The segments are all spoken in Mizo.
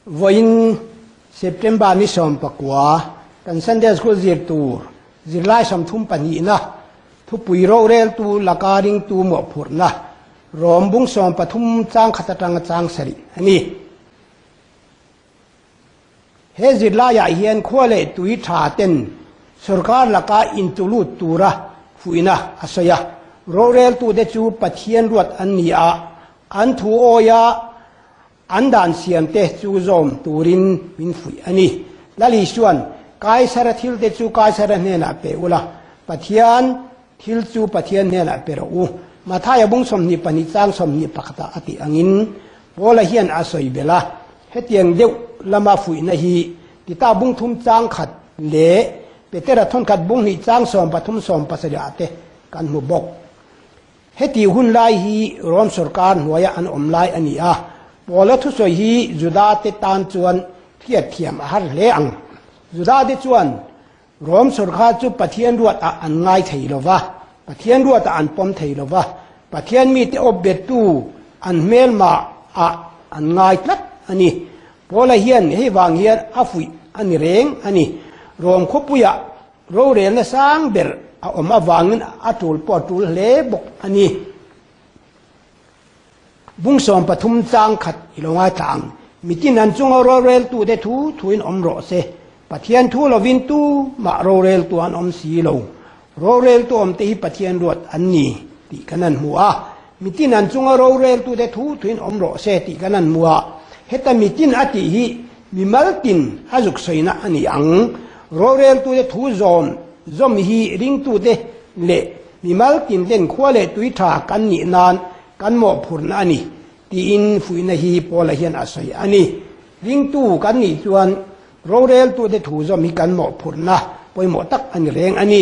Vawiin September ni 19 kan Sunday School zir tur zirlai 32na thupui roreltu laka ringtu mawhphurhna Rom bung 13 chang khat atanga chang 7 a ni. He zirlaiah hian khua leh tui tha ten sorkar laka intulut tura fuihna a sawi a. Roreltute chu Pathian ruat an ni a, an thu awia an dan siamte chu zawm turin min fuih a ni. Lal Isua'n, Kaisara thilte chu Kaisara hnenah pe ula, Pathian thil chu Pathian hnenah pe rawh u. Mathaia bung 22 chang 21 ah a tih angin Paula hian a sawi belh a, hetiang deuh lama fuihna hi Tita bung thum chang khat leh Petera thawnkhat bung hnih chang 13 17 ah te kan hmu bawk. Heti hun lai hi Rom sorkar hnuaia an awm lai a ni a, Paula thusawi hi Juda te tan chuan hriatthiam a har hle ang. Juda te chuan Rom sorkar chu Pathian ruat ah an ngai thei lo va, Pathian ruat ah an pawm thei lo va, Pathian mite awp bettu an hmelmah ah an ngai tlat a ni. Paula hian hei vang hian a fuih a ni reng a ni. Rom khawpuiah rorelna sang ber a awm avangin a tul pawh a tul hle bawk a ni. Bung 13 chang khat i lo ngaithla ang. Mitin an chunga roreltute thu thuin awm rawh se. Pathian thu lovin tu mah roreltu an awm si lo. Roreltu awmte hi Pathian ruat an ni tih kan han hmu a. Mitin an chunga roreltute thu thuin awm rawh se tih kan han hmu a. Heta mitin a tih hi mimal tin a zuk sawina a ni ang. Roreltute thu zawm zawm hi ringtute leh mimal tin ten khua leh tui tha kan nih nan kan mawhphurhna a ni tiin fuihna hi Paula hian a sawi a ni. Ringtu kan nih chuan roreltute thu zawm hi kan mawhphurhna pawimawh tak a ni reng a ni.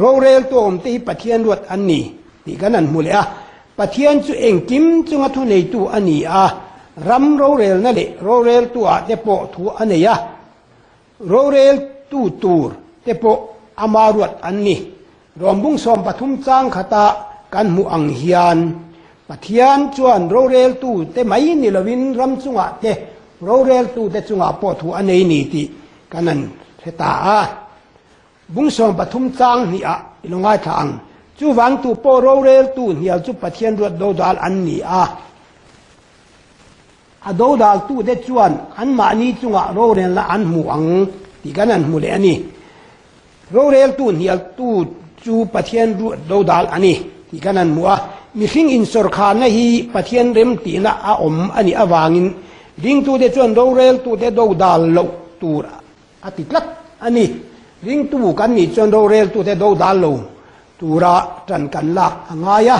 Roreltu awmte hi Pathian ruat an ni tih kan han hmu leh a. Pathian chu engkim chunga thuneitu a ni a, ram rorelna leh roreltu ah te pawh thu a nei a. Roreltu tur te pawh ama ruat an ni. Rawmbung 13 chang khata kan hmuh ang hian Pathian chuan roreltu te mai ni lovin ram chungah te roreltu te chungah pawh thu a nei ni tih kan han hre ta a. Bung 13 chang hnih ah i lo ngaithla ang. Chuvang tu pawh roreltu hnial chu Pathian ruat dodal an ni a. A dodaltute chuan anmahni chungah rorelna an hmu ang tih kan han hmu leh a ni. Roreltu hnialtu chu Pathian ruat dodal a ni tih kan han hmu a. Mihring insawrkharna hi Pathian remtihna a awm a nih avangin ringtute chuan roreltute dodal loh tur a ti tlat a ni. Ringtu kan nih chuan roreltute dodal lo tura ṭan kan lak a ngai a.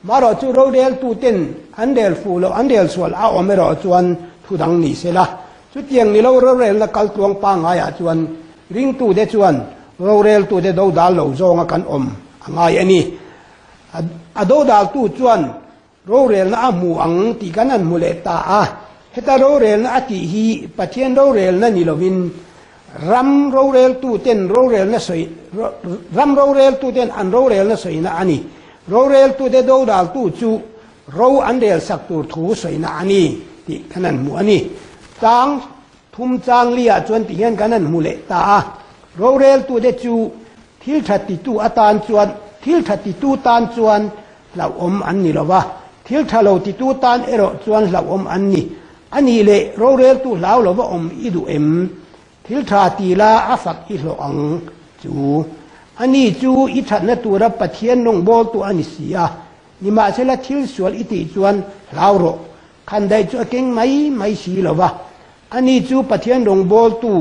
Marawh chu roreltuten an rel fuh loh, an rel sual a awm erawh chuan thu dang ni se la. Chutiang ni lo rorelna kal tluang pangaiah chuan ringtute chuan roreltute dodal lo zawnga kan awm a ngai a ni. A dodaltu chuan rorelna a hmu ang tih kan han hmu leh ta a. Heta rorelna a tih hi Pathian rorelna ni lovin ram roreltuten rorelna sawi ram roreltuten an rorelna sawina a ni. Roreltute dodaltu chu ro an rel sak tur thu sawina a ni tih kan han hmu a ni. Chang thum chang liah chuan ti hian kan han hmu leh ta a. Roreltute chu thil tha titu atan chuan thil tha titu tan chuan hlauhawm an ni lo va, thil tha lo titu tan erawh chuan hlauhawm an ni. A nih leh roreltu hlau lova awm i duh em? Thil tha ti la a fak i hlawh ang chu. A ni chu i thatna tura Pathian rawngbawltu a ni si a, nimahsela thil sual i tih chuan hlau rawh. Khandaih chu a keng mai mai si lo va, a ni chu Pathian rawngbawltu,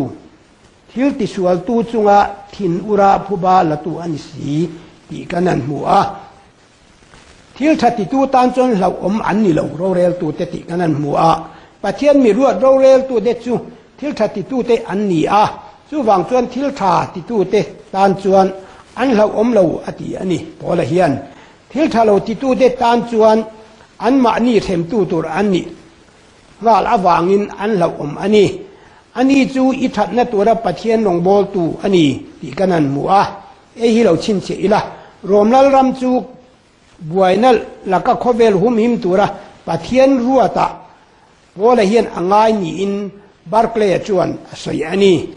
thil tisualtu chunga thin ura phuba latu a ni si tih kan han hmu a. Thil tha titu tan chuan hlauhawm an ni lo roreltute tih kan han hmu a. Pathian mi ruat roreltute chu thil tha titute an ni a, chuvang chuan thil tha titute tan chuan an hlauhawm lo a ti a ni. Paula hian thil tha lo titute tan chuan anmahni hremtu tur an nih nghal avangin an hlauhawm a ni. Ani chu i thatna tura Pathian rawngbawltu a ni tih kan han hmu a. Hei hi lo chhinchhiah ila, Rom Lalram chu buaina laka khawvel humhim tura Pathian ruatah Paula hian a ngai niin Barclay-a chuan a sawi a ni.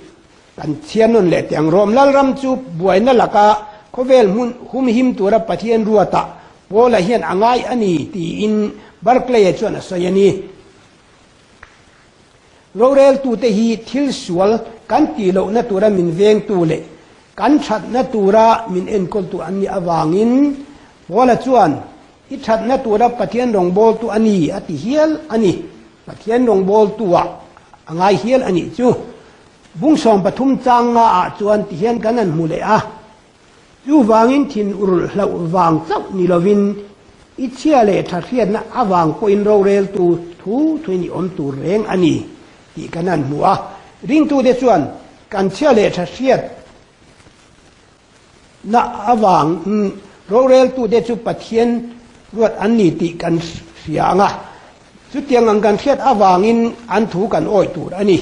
Kan chhiar nawn leh teh ang. Rom Lalram chu buaina laka khawvel hmun humhim tura Pathian ruatah Paula hian a ngai a ni tiin Barclay-a chuan a sawi a ni. Roreltute hi thil sual kan tih lohna tura min vengtu leh kan thatna tura min enkawltu an nih avangin Paula chuan I thatna tura Pathian rawngbawltu a ni a ti hial a ni. Pathian rawngbawltu-ah a ngai hial a nih chu. Bung 13 chang nga ah chuan ti hian kan han hmu leh a. Chuvangin thin urh hlauh vang chauh ni lovin i chhia leh tha hriatna avang pawhin roreltu thu thuin i awm tur reng a ni tih kan han hmu a. Ringtute chuan kan chhia leh tha hriatna avang roreltute chu Pathian ruat an ni tih kan hria ang a. Chutiang ang kan hriat avangin an thu kan awih tur a ni.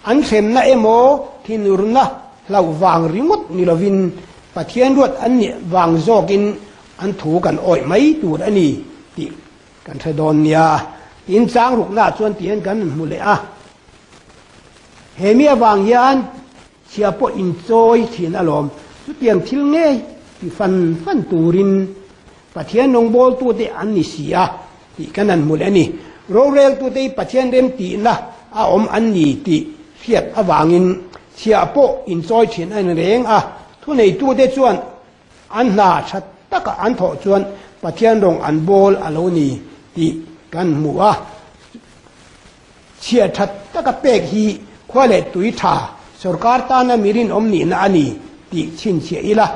An hremna emaw thinurna hlauh vang ringawt ni lovin Pathian ruat an nih vang zawkin an thu kan awih mai tur a ni tih kan hre dawn nia. Tin, chang ruknaah chuan tihian kan hmu leh a. He mi avang hian Chhia pawh inchawi thin alawm. Chutiang thil ngei ti fan fan turin Pathian rawngbawltute an ni si a tih kan han hmu leh a ni. Roreltute hi Pathian remtihna a awm an ni tih hriat avangin chhia pawh inchawi thin a ni reng a. Thuneitute chuan an hna tha taka an thawh chuan Pathian rawng an bawl a lo ni tih kan hmu a. Chhiah that taka pek hi khua leh tui tha sorkar tana mi rinawm nihna a ni tih chhinchhiah ila,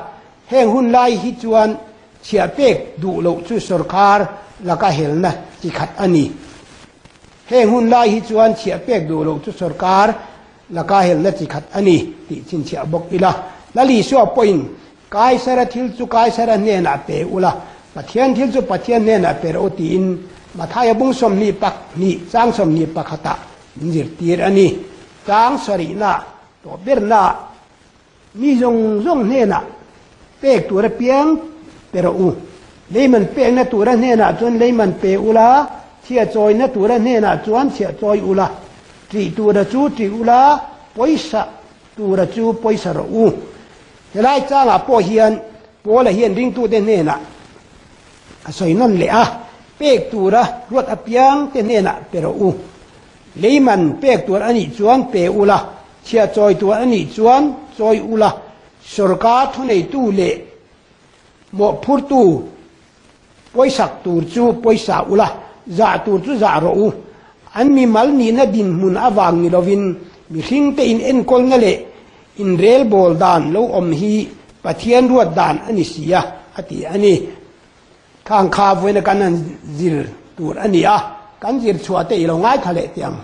heng hun lai hi chuan chhiah pek duh loh chu sorkar laka helna chi khat a ni. Heng hun lai hi chuan chhiah pek duh loh chu sorkar laka helna chi khat a ni tih chhinchhiah bawk ila. Lal Isua pawhin Kaisara thil chu Kaisara hnenah pe ula, Pathian thil chu Pathian hnenah pe rawh u tiin Mathaia bung 22 chang 21 ah min zirtir a ni. Chang sarihna tawh berna mi zawng zawng hnenah pek tur apiang pe rawh u. Leiman pekna tura hnenah chuan leiman pe ula, chhia chawina tura hnenah chuan chhia chawi ula, ṭih tura chu ṭih ula, pawisa tura chu pawisa rawh u. Helai changah pawh hian Paula hian ringtute hnenah a sawi nawn leh a, Pek tura ruat apiang te hnenah pe rawh u. Leiman pek tur a nih chuan pe ula, chhiah chawi tur a nih chuan chawi ula, sawrkar thuneitu leh mawhphurtu Pawisak tur chu pawisa ula, zah tur chu zah rawh u. An mimal nihna dinhmun avang ni lovin mihringte in enkawlna leh inrelbawl dan lo awm hi Pathian ruat dan a ni si a, a ti a ni. Khang kha vawiina kan han zir tur a ni a, kan zir chhuah te i lo ngaithla leh teh ang.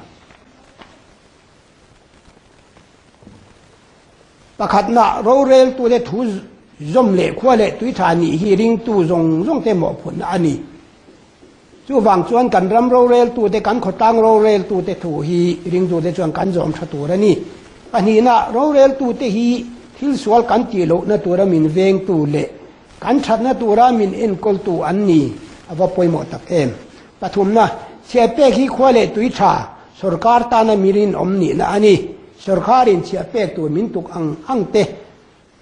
Pakhatna, roreltute thu zawm leh khua leh tui tha nih hi ringtu zawng zawngte mawhphurhna a ni. Chuvang chuan kan ram roreltute, kan khawtlang roreltute thu hi ringtute chuan kan zawm tha tur a ni. Pahnihna, roreltute hi thil sual kan tih lohna tura min vengtu leh kan thatna tura min enkawltu an ni a va pawimawh tak em. Pathumna, chhiah pek hi khua leh tui tha Sorkar tana mi rinawm nihna a ni. Sorkarin chhiah pek tur min tuk ang ang te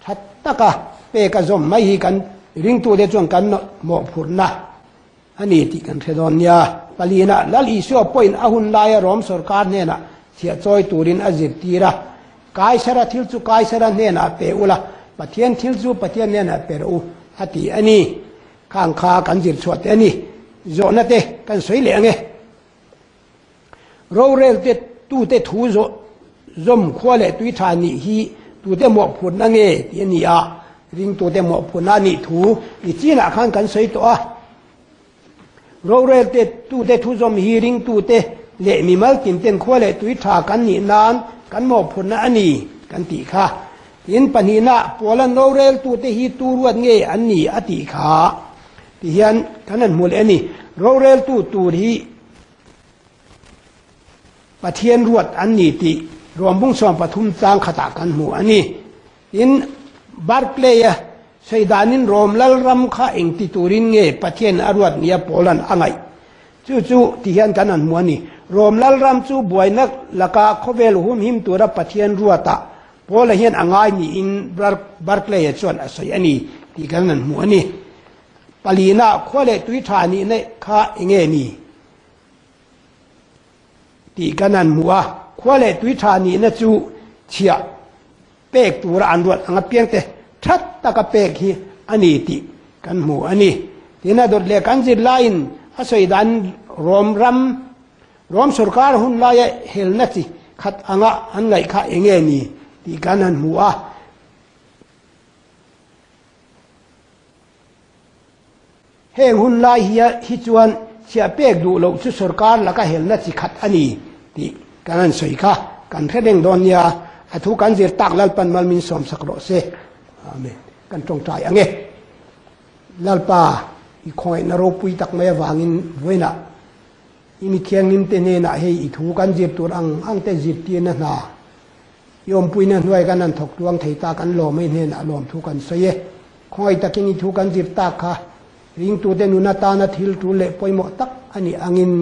tha taka pek a zawm mai hi kan ringtute chuan kan mawhphurhna a ni tih kan hre dawn nia. Palina, Lal Isua pawhin a hun laia Rom sorkar hnenah chhiah chawi turin a zirtir a, Kaisara thil chu Kaisara hnenah pe ula, Pathian thil chu Pathian hnenah pe rawh u, a ti a ni. Khang kha kan zir chhuah teh a ni. Zawhna te kan sawi leh ang e. Rorel te tute thu zawh zawm khua leh tui tha nih hi tute mawhphurhna nge tih a ni a, ringtute mawhphurhna a nih thu i chinah khan kan sawi tawh a. Rorel te tute thu zawm hi ringtute leh mimal tinten khua leh tui tha kan nih nan kan mawhphurhna a ni kan tih kha. Tin, pahnihna Paula'n rorel tute hi tu ruat nge an ni a tih kha. Tihian kan han hmu leh a ni. Roreltu tur hi Pathian ruat an ni tih Rawmbung 13 tlang khatah kan hmu a ni. Tin, Barclay-a sawi danin Rom Lalram kha engti turin nge Pathian a ruat nia Paula'n a ngaih? Chu chu tihian kan han hmu a ni. Rom Lalram chu buaina laka khawvel humhim tura Pathian ruatah Paula hian a ngai niin Barclay-a chuan a sawi a ni tih kan han hmu a ni. Palina khua leh tui tha nihna kha enge ni tih kan han hmu a, khua leh tui tha nihna chu chhiah pek tura an ruat ang apiangte that taka pek hi a ni tih kan hmu a ni. Tina dawt leh kan zir laiin a sawi dan Rom ram, Rom sorkar hun laia helna chi khat anga an ngaih kha enge ni tih kan han hmu a. Heng hun lai hi chuan chhiah pek duh loh chu sorkar laka helna chi khat a ni tih kan han sawi kha kan hre reng dawn nia, a thu kan zir tak Lalpan mal min sawmsak rawh se. Amen. Kan tawngtai ang e. Lalpa, i khawngaihna ropui tak mai avangin vawiinah i mi thianghlimte hnenah hei i thu kan zir tur ang ang te zirtirna hna i awmpuina hnuai kan han thawk tluang thei ta kan lawm ei hnenah lawmthu kan sawi e. Khawngaih takin i thu kan zir tak kha ringtute nun atana thil tul leh pawimawh tak a nih angin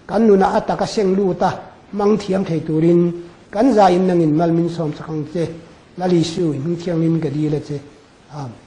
kan nunah a taka seng lut a hmang thiam thei turin kan zaiin nangin mal min sawm chak ang che. Lal Isu, i hming thianghlim ka dil a che. Amen.